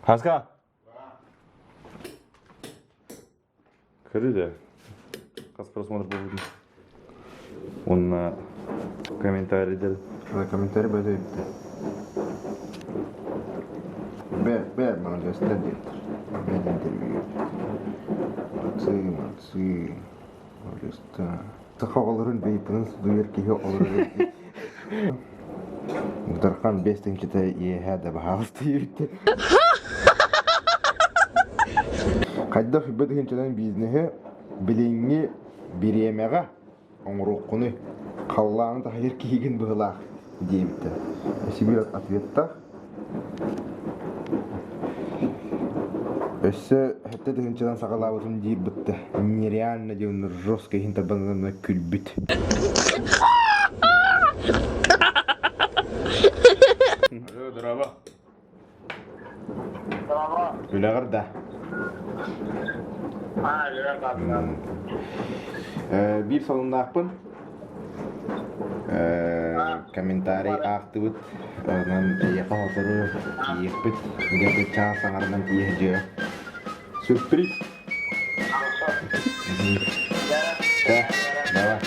Хаска? Көрүдэ. Хас просмотр буолбутун. Уонна комментарийдер. Комментарий бөтө ипти. Бэ, бэ, молодецтар диэттэр. Бэт интервью. Молодцы, молодцы. Молодецтар. Саха оҕолорун бэйпинэн судуйар киһи олорор Дархан бес тыһыынчата иэһэ да баһаалыста диэбиттэр. Хайдах үбэ тыһыынчанан бизнеһи билиҥҥи бириэмэҕэ оҥоруоххунуй? Халлааны таһыйар киһигин быһылаах диэбиттэр. Сибиир ответтаах. Өссө сэттэ тыһыынчанан саҕалаабытым диир бытта. Нереально диэн жестко иһин тарбанан күлбүт. Алло, здорово. Үлэҕэр да? Биир сонуннаахпын. Комментарий аахтыбыт. Онон эйиэхэ сотору тиийиэхпит. Где-то чаас аҥарынан тиийэ сылдьыа. Сюрприз! Да, давай.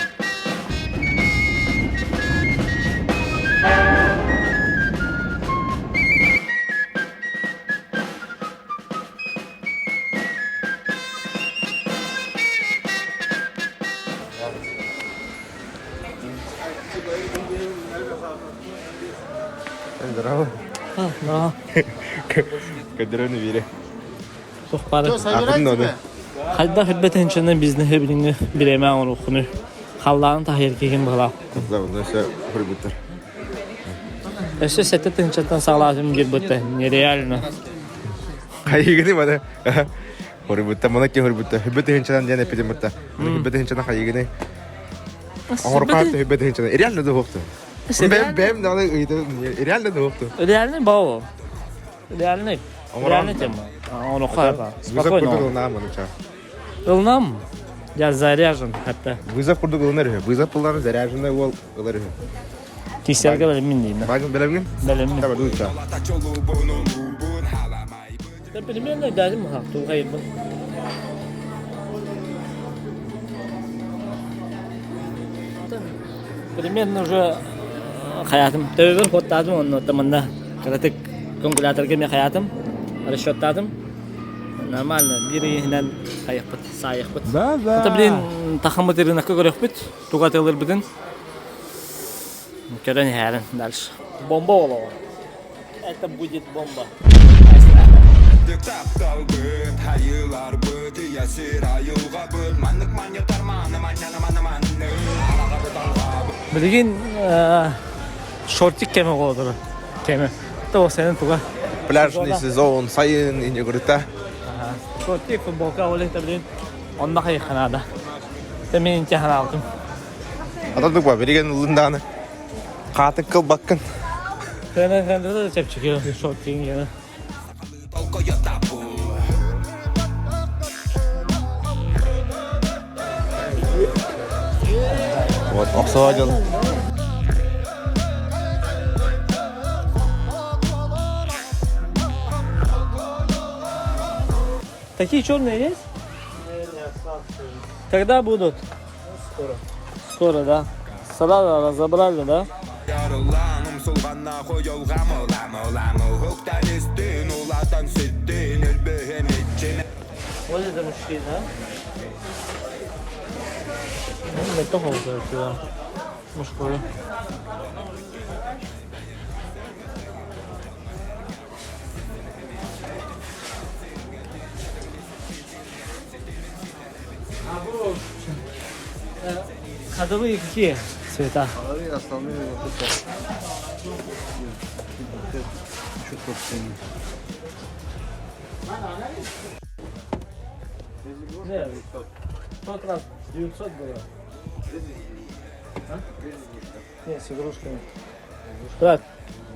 Здорово. Здорово. Кадыраны бире. Суох Хайдах ирбэт тыһыынчанан бизнеһи билиҥҥи бириэмэ оҥоруоххунуй? Халлааны таһыйар киһигин быһалаах. Өссө хөрбүттэр. Өссө сэттэ тыһыынчаттан саҕалаатым диирбиттэ. Нереально. Хайыгыны маны хорбуттар, маны ки хорбуттар. Хүббэ тыһыынчанан диэн эппитим бутта. Хүббэ тыһыынчанан хайыгыны. Оҥоркаат хүббэ тыһыынчанан. Реально да хуохту. Бэм бэм даҕаны ыйытым. Реально да хуохту. Реальный бау. Реальный. Реальный тема. Оҥоруохха Вызов курдук ылынаам маныча. Ылынам. Я заряжен хатта. Вызов курдук ылынар үһү. Вызов буллар заряженный уол ылар үһү. Кисэлгэ бэлэммин дейм. Баҕын бэлэмҥин? Бэлэммин. Таба дууча. Да примерно дадим тугайбын. Примерно уже хаятым. Төбөбөр хуоттаатым онно манна кыратык Калькуляторга эмиэ хайаатым, расчеттаатым. Нормально, биир иһинэн хайыахпыт, саайыахпыт. Да, да. Это, блин, тахаммыт рынокка көрүөхпүт, тугу атыылырбытын. Көрөн иһээрин дальше. Бомба олоҕо. Это будет бомба. Билигин шортик кэмэ оҕолоро кэмэ. То сенин туга. Пляжный сезон сайын инегурта. Шортик футболка ол это блин онно хайыханаада. Те мен инте ханаалтым. Атадык ба береген ылындааны. Хаатык кылбаккын. Сенен сенде да чепчики шортигин гена. Вот, охсоо дьон. Такие черные есть? Когда будут? Скоро. Скоро, да. Сразу разобрали, да? Вот это мужчина. Ну, это тоже мужской. Ходовые какие цвета? Ходовые основные вот это. Еще собственные. Нет, в тот раз 900 было. А? Нет, с игрушками. Брат,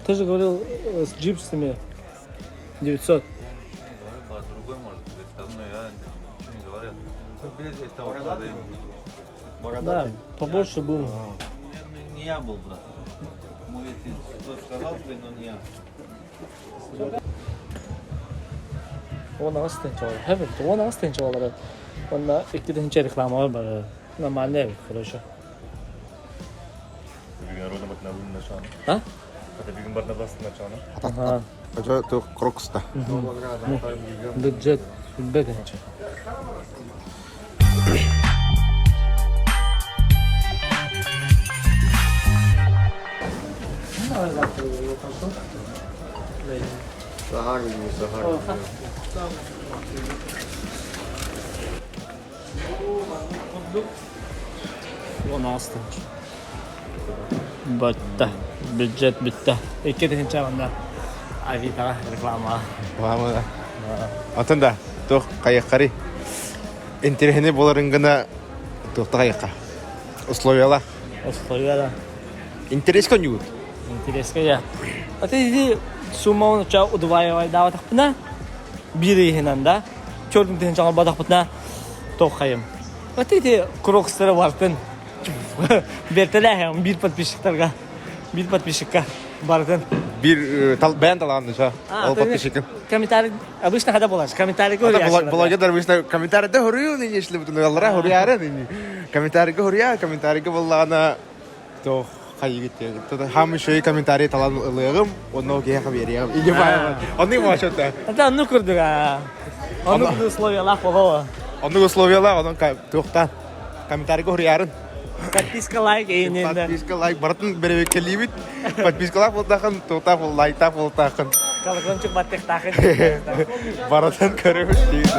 ты же говорил с джипсами 900. Другой может быть, но я ничего не говорил. Да, побольше было. Не я был, брат. Мой отец сказал тебе, но не я. 18 тыһыынча болар. Хэбит, 18 тыһыынча болар. Онно 2 тыһыынча реклама бар. Нормально эбит, короче. Бүгүн народа батнабын начало. А? Это бүгүн барнабас начало. Ага. Ача то крокста. Бюджет 1 тыһыынча. 16 Бытта. Бюджет бүтте. 2 тыһыынча онно Авитаҕа реклама. Реклама. Атын да туох хайыххари интэриэһинэй буоларын гына туохта хайыхха. Условиялаах. Условия Интерес коньюгут. Интереска я. А ты иди сумма ча удваивайдаабатахпына биир иһинэн да 4 тыһыынча оҥорботохпутуна туох хайым. А ты ити крокстары бартын бертэлээһэм биир подписчиктарга биир подписчикка бартын. Биир бэйэн талаан да ол подписчикым. Комментарий обычно когда болаш комментарий Блогер обычно комментарийда хоруйу ныне если бутун аллара хоруяра ныне. Комментарийга хоруя, комментарийга боллагана то хайыгыт. Хам еще и комментарий талан ылыгым, онно киһи биэриэҕим. Иги баайы. Оннук машата. Это оннук курдук а. Оннук условиялаах болоо. Оннук условиялаах, онон туохтан комментарийга хоруярын. Подписка, лайк эйнен. Подписка, лайк, барытын бэрэбиэккэлиибит. Подпискалаах буолтаахын, туохтаах бол, лайктаах буолтаахын. Колокольчик баттыахтаахын. Барытын көрөбүт дейdi.